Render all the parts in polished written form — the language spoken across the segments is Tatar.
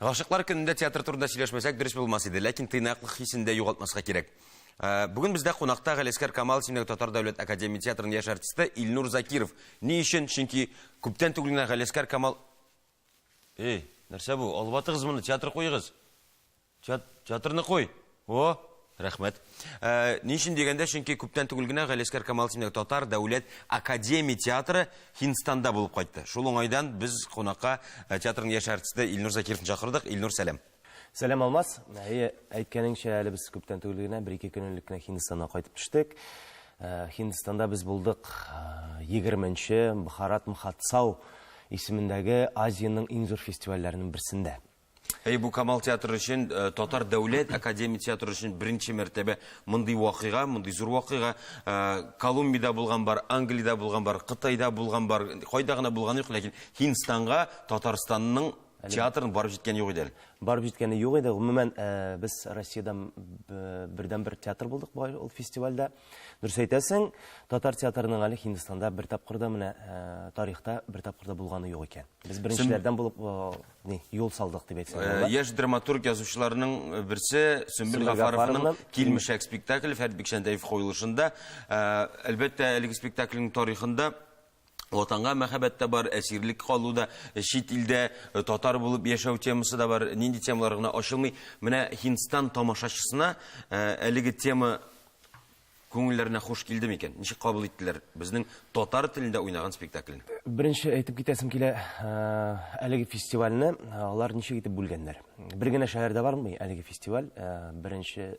Гашыклар көнендә театр турында сөйләшмәсәк, дөрес булмас иде, ләкин тыйнаклык хисен дә югалтмаска кирәк. Э, бүген бездә кунакта Галиәсгар Камал исемендәге Татар дәүләт академия театрының яшь артисты Илнур Закиров. Ни өчен? Чөнки күптән түгел генә Галиәсгар Камал Эй, нәрсә бу? Алып атыгыз моны, театр куегыз. Театрны куй. О, рәхмәт. Э, ни өчен дигәндә, чөнки күптән түгел генә Галиәсгар Камал исемендәге Татар дәүләт академия театры Һиндстанда булып кайтты. Шул уңайдан без кунакка э, театрның яшь артисты Илнур Закировны чакырдык. Илнур, сәлам. Сәлам, Алмаз. Әйе, әйткәнеңчә, әле без күптән түгел генә, бер-ике көн элек кенә Һиндстаннан кайтып төштек. Э, Һиндстанда без булдык 20-нче Бхарат Мхатсау исемендәге Азиянең иң зур фестивальләренең берсендә. Әй, бу Камал театры өчен, э, Татар дәүләт академия театры өчен беренче мәртәбә мондый вакыйга, мондый зур вакыйга. Э, Колумбиядә булган бар, Англиядә булган бар, Кытайда булган бар, кайда гына булган юк, ләкин Һиндстанга Татарстанның театрын барып җиткәне юк иде әле. Барып җиткәне юк иде. Гомумән, э, без Россиядән бердәнбер театр булдык бу ул фестивальдә. Дөрес әйтәсең, татар театрының әле Һиндстанда бер тапкыр да менә тарихта бер тапкыр да булганы юк икән. Без беренчеләрдән булып ни, юл салдык дип әйтсәң була. Яшь драматург язучыларның берсе Сөмбел Гафаровның Килмешәк спектакле Фәрит Бикчәнтәев куелышында. Әлбәттә, әлеге спектакльнең тарихында Ватанга мәхәббәт тә бар, әсирлек калу да, чит илдә татар булып яшәү темасы да бар, нинди темалар гына ачылмый. Менә Һиндстан тамашачысына әлеге тема Күңелләренә хуш килде микән? Ничек кабул иттеләр безнең татар телендә уйнаган спектакльне? Беренче әйтеп китәсем килә, әлеге фестивальне алар ничек итеп бүлгәннәр. Бер генә шәһәрдә бармый әлеге фестиваль. Беренче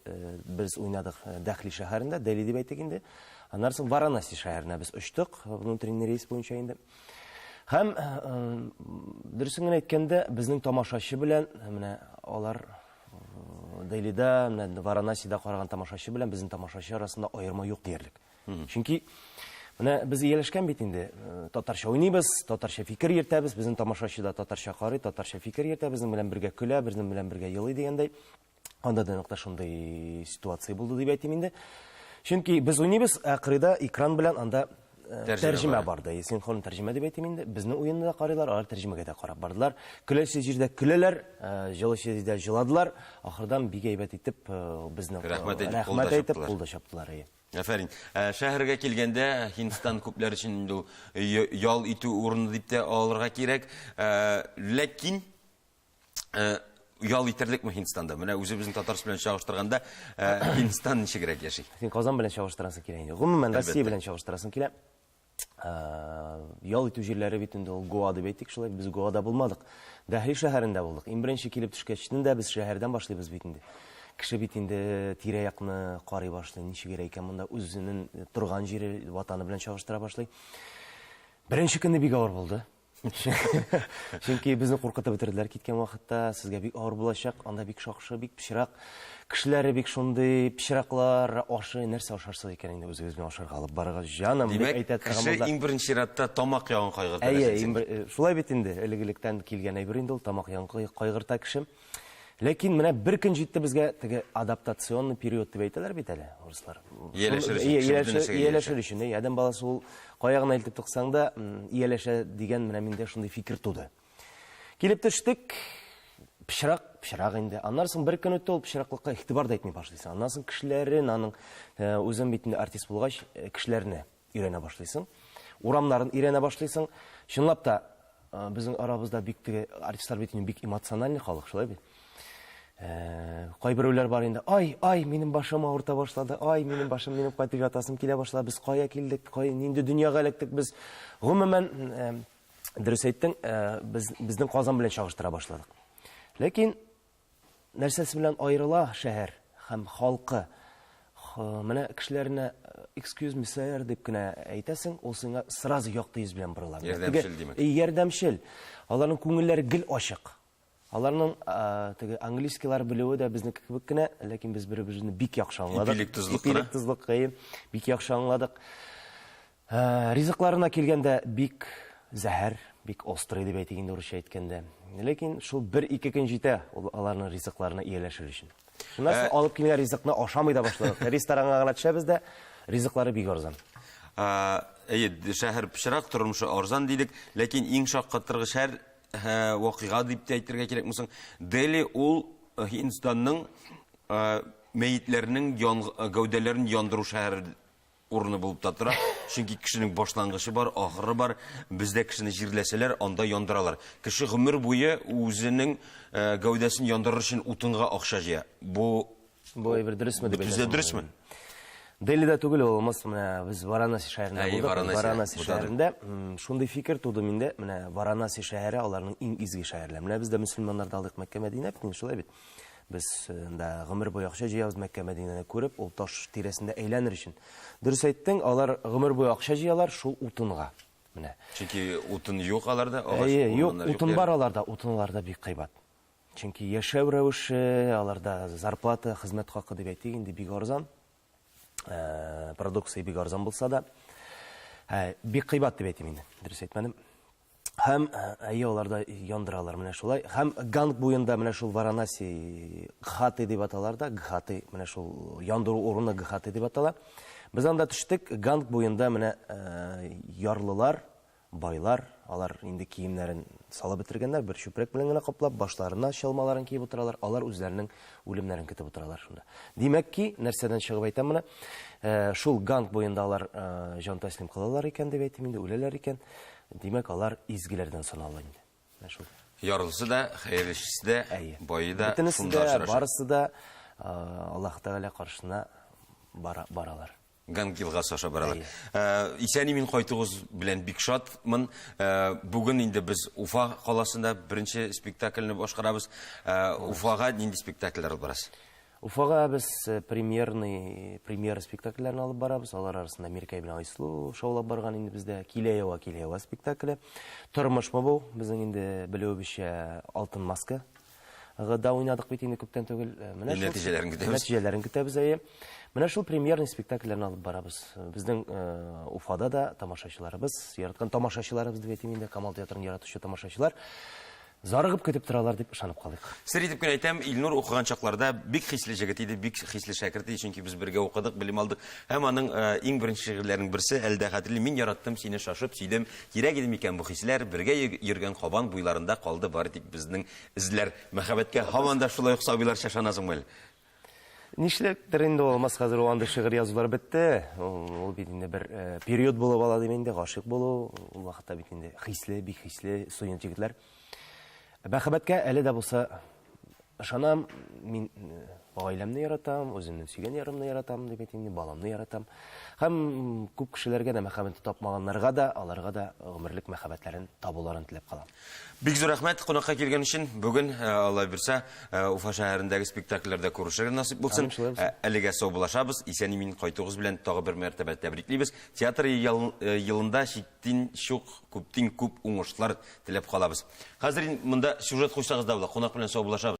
без уйнадык Дәхли шәһәрендә, Дели дип әйтик инде. Аннан соң Варанаси шәһәренә без очтык, внутренний рейс буенча инде. Һәм дөресен генә әйткәндә, безнең тамашачы белән менә алар Делида, менә Варанасида караган тамашачы белән безнең тамашачы арасында аерма юк диярлек. Чөнки менә без ияләшкән бит инде, э, татарча уйныйбыз, татарча фикер йөртәбез, безнең тамашачы да татарча карый, татарча фикер йөртә, безнең белән бергә көлә, безнең белән бергә елый дигәндәй. Анда да нәкъ шундый ситуация булды дип әйтим инде. Чөнки без уйныйбыз, ә кырыйда экран белән анда Э, тәрҗемә барды. Синхрон тәрҗемә дип әйтим инде. Безнең уенны да карыйлар, алар тәрҗемәгә дә карап бардылар. Көләсе җирдә көләләр, э, җылы җирдә җыладылар. Ахырдан бик әйбәт итеп э, безне рәхмәт әйтеп, рәхмәт әйтеп кул да чаптылар. Афәрин. Шәһәргә килгәндә, Һиндстан күпләр өчен инде ул ял итү урыны дип тә алырга кирәк. Ләкин Э, ял итәрлекме Һиндстанда? Менә үзебезнең Татарстан белән чагыштырганда, э, Һиндстан ничегрәк яши? Син Казан белән чагыштырасың килә инде. Гомумән, Россия белән чагыштырасың килә. Э, ял итү җирләре бит инде ул Гоа дип әйтик шулай. Без Гоада булмадык. Дәһли шәһәрендә булдык. Иң беренче килеп төшкәчтен дә без шәһәрдән башлыйбыз бит инде. Кеше бит инде тирә-якны карый башлый, ничегрәк икән монда үзенең торган җире, ватаны белән чагыштыра башлый. Беренче көнне бик авыр булды. Чөнки безне куркытып бетерделәр киткән вакытта, сезгә бик авыр булачак, анда бик шакшы, бик пычрак. Кешеләре бик шундый пычраклар, ашы, нәрсә ашарсыз икән инде үзегез белән ашарга алып барыгыз, җаным, дип әйтә торган Кеше иң беренче чиратта тамак ягын кайгырта. Әйе, э, шулай бит инде, элек-электән килгән әйбер инде ул тамак ягын кайгырта кеше. Ләкин менә бер көн җитте безгә теге адаптационный период дип әйтәләр бит әле урыслар. Ияләшер өчен. Ияләшер өчен. Адәм баласы ул кая гына илтеп тыксаң да ияләшә дигән менә миндә шундый фикер туды. Килеп төштек, пычрак, пычрак инде. Аннан соң бер көн үтте, ул пычраклыкка игътибар да итми башлыйсың. Аннан соң кешеләрен, аның э, үзең бит инде артист булгач, э, кешеләрне өйрәнә башлыйсың. Урамнарын өйрәнә башлыйсың. Чынлап та, э, безнең арабызда бик теге артистлар бит инде бик эмоциональный халык, шулай бит. Э, кайберәүләр бар инде, ай, ай, минем башым авырта башлады, ай, минем башым, минем кайтып ятасым килә башлады, без кая килдек, кай, нинди дөньяга эләктек без. Гомумән, э, дөрес әйттең, без безнең Казан белән чагыштыра башладык. Ләкин Нәрсәсе белән аерыла шәһәр һәм халкы? Менә кешеләренә excuse me, sir дип кенә әйтәсең, ул сиңа сразу якты йөз белән борыла. Ярдәмчел, димәк. Ярдәмчел. Аларның күңелләре гел ачык. Аларның теге английскийлар белүе дә безнеке кебек кенә, ләкин без бер-беребезне бик яхшы аңладык. Ипилек тозлык кына. Ипилек тозлык, бик яхшы аңладык. Э, ризыкларына килгәндә бик зәһәр, бик острый дип әйтик инде урысча әйткәндә. Ләкин шул бер-ике көн җитә ул аларның ризыкларына ияләшер өчен. Шуннан соң э, алып килгән ризыкны ашамый да башладык. Ресторанга гына төшәбез дә, ризыклары бик арзан. Э, әйе, шәһәр пычрак, тормышы арзан дидек, ләкин иң шаккатыргыч шәһәр вакыйга дип тә әйтергә кирәкме соң? Дели ул Һиндстанның мәетләрнең гәүдәләрен яндыру шәһәре урыны булып та тора. Чөнки кешенең башлангычы бар, ахыры бар. Бездә кешене җирләсәләр, анда яндыралар. Кеше гомер буе үзенең гәүдәсен яндырыр өчен утынга акча җыя. Бу Бу әйбер дөресме дип әйтәсең? Дөресме? Делида түгел ул, Алмаз, менә без Варанаси шәһәрендә булдык. Варанаси, Варанаси шәһәрендә шундый фикер туды миндә. Менә Варанаси шәһәре аларның иң изге шәһәрләре. Менә без дә мөселманнар да алдык Мәккә, Мәдинә бит инде, шулай бит. Без анда гомер буе акча җыябыз Мәккә, Мәдинәне күреп, ул таш тирәсендә әйләнер өчен. Дөрес әйттең, алар гомер буе акча җыялар шул утынга. Менә. Чөнки утын юк аларда, агач. Әйе, юк, утын бар аларда, утын аларда бик кыйбат. Чөнки яшәү рәвеше, аларда зарплата, хезмәт хакы дип әйтик инде бик арзан. Э, продукция бик арзан булса да, э, бик кыйбат дип әйтим инде, дөрес әйтмәдем. Һәм э, әйе, аларда яндыралар менә шулай. Һәм Ганг буенда менә шул Варанаси Гхаты дип аталар да, Гхаты, менә шул яндыру урыны Гхаты дип атала. Без анда төштек, Ганг буенда менә ярлылар, Байлар, алар инде киемнәрен салып бетергәннәр, бер чүпрәк белән генә каплап, башларына чалмаларын киеп утыралар, алар үзләренең үлемнәрен көтеп утыралар шунда. Димәк ки, нәрсәдән чыгып әйтәм моны, э, шул Ганг буенда алар э, җан тәслим кылалар икән дип әйтим инде, үләләр икән. Димәк, алар изгеләрдән санала инде. Менә шул. Ярлысы да, хәерлечесе дә, Әйе. бае да Бөтенесе шунда дә, очраша. барысы да э, Аллаһ Тәгалә каршына бара, баралар. Ганг елгасы аша баралар. Э, исән-имин кайтуыгыз белән бик шатмын. Э, бүген инде без Уфа каласында беренче спектакльне башкарабыз. Э, Уфага нинди спектакльләр алып барасыз? Уфага без премьерный, премьера спектакльләрен алып барабыз. Алар арасында Миркәй белән Айсылу шаулап барган инде бездә. Килә ява, килә ява спектакле. Тормышмы бу? Безнең инде белүебезчә Алтын маска да уйнадык бит инде күптән түгел. Э, менә шул нәтиҗәләрен көтәбез. Нәтиҗәләрен көтәбез, әйе. Менә шул премьерный спектакльләрне алып барабыз. Безнең э, Уфада да тамашачыларыбыз, яраткан тамашачыларыбыз дип әйтим инде, Камал театрын яратучы тамашачылар зарыгып көтеп торалар дип ышанып калыйк. Сер итеп кенә әйтәм, Илнур укыган чакларда бик хисле җегет иде, бик хисле шәкерт иде, чөнки без бергә укыдык, белем алдык. Һәм аның э, иң беренче шигырьләренең берсе, әле дә хәтерлим, мин яраттым сине, шашып сөйдем, Кирәк иде микән бу хисләр, бергә йөргән Кабан буйларында калды бары тик безнең эзләр. Мәхәббәткә һаман да шулай ук сабыйларча ышанасыңмы әле? Нишләптер инде ул Алмаз хәзер ул андый шигырь язулар бетте. Ул, ул бит инде бер э, период булып ала дим инде, гашыйк булу. Ул вакытта бит инде хисле, бик хисле студент егетләр. Мәхәббәткә әле дә булса ышанам, мин э, гаиләмне яратам, үземнең сөйгән ярымны яратам дип әйтим инде, баламны яратам. Һәм күп кешеләргә дә мәхәббәтне тапмаганнарга да, аларга да гомерлек мәхәббәтләрен табуларын теләп калам. Бик зур рәхмәт кунакка килгән өчен. Бүген, э, Алла бирсә, э, Уфа шәһәрендәге спектакльләрдә күрешергә насыйп булсын. Амин, шулай булсын. Әлегә саубуллашабыз. Исән-имин кайтуыгыз белән тагы бер мәртәбә тәбриклибез. Театр елында чиктин чук, күптин күп уңышлар теләп калабыз. Хәзер инде монда сюжет куйсагыз да була. Кунак белән саубуллашабыз.